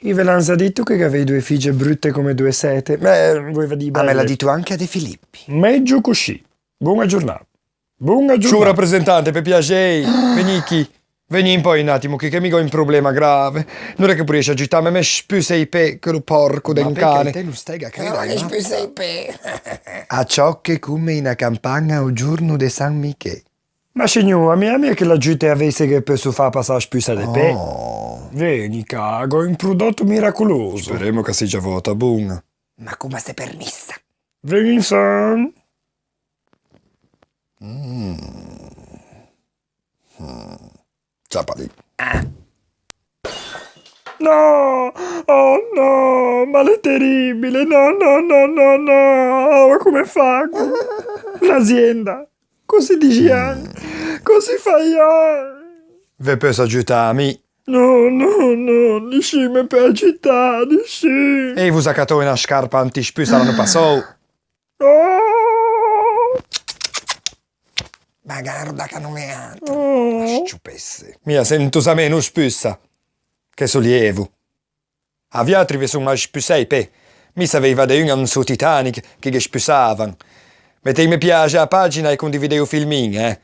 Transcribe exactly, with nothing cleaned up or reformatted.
I ve l'han za dito che gavei doe fije brute come doe sete? Beh, voeiva dî... Ah, me l'ha belle. Dito anche a De Filippi. Megio coscì. Boña giornâ. Boña giornâ. Sciô rapresentante, pe piaxei, vegnî chì. Vegnî un pö un atimo chì, che mi gh'ò un problema grave. No l'è che o poriesce aiutâme, me spusse i pê, quello porco de un cane. Ma perché te no stæ a crede... No, che spusse i pê. A ciocche come una campaña o giorno de San Michè. Ma scignô, a mia, a mia che l'aggiute a vei se ghe peusso fâ passâ a spussa de pê. Oh. Vegni ca, gh'ò un prodotto miracoloso. Speremo che a segia vòta boña. Ma comme a s'é pernissa? Vegni insè. Mm. Mm. Ciapa lì. Ah. No! Oh no! Ma l'é teribile! No, no, no, no, no! Oua comme fago? L'azienda! Cos'o dixian? Cos'o faian? Ve peusso aiutâ mi? No, no, no, nisciun me peu aiutâ, nisciun. E i v'ò za cattou una scarpa antispussa l'anno passou. Oh! Magara da che no me ata. Oh! Sciupesse. Mi a sento za meno spussa. Che solievo. A viatri ve son mai spussæ i pê? Mi saveiva de un in sô Titanic che ghe spussavan. Mettei me piaxe a pagina e condividei o filmin, eh?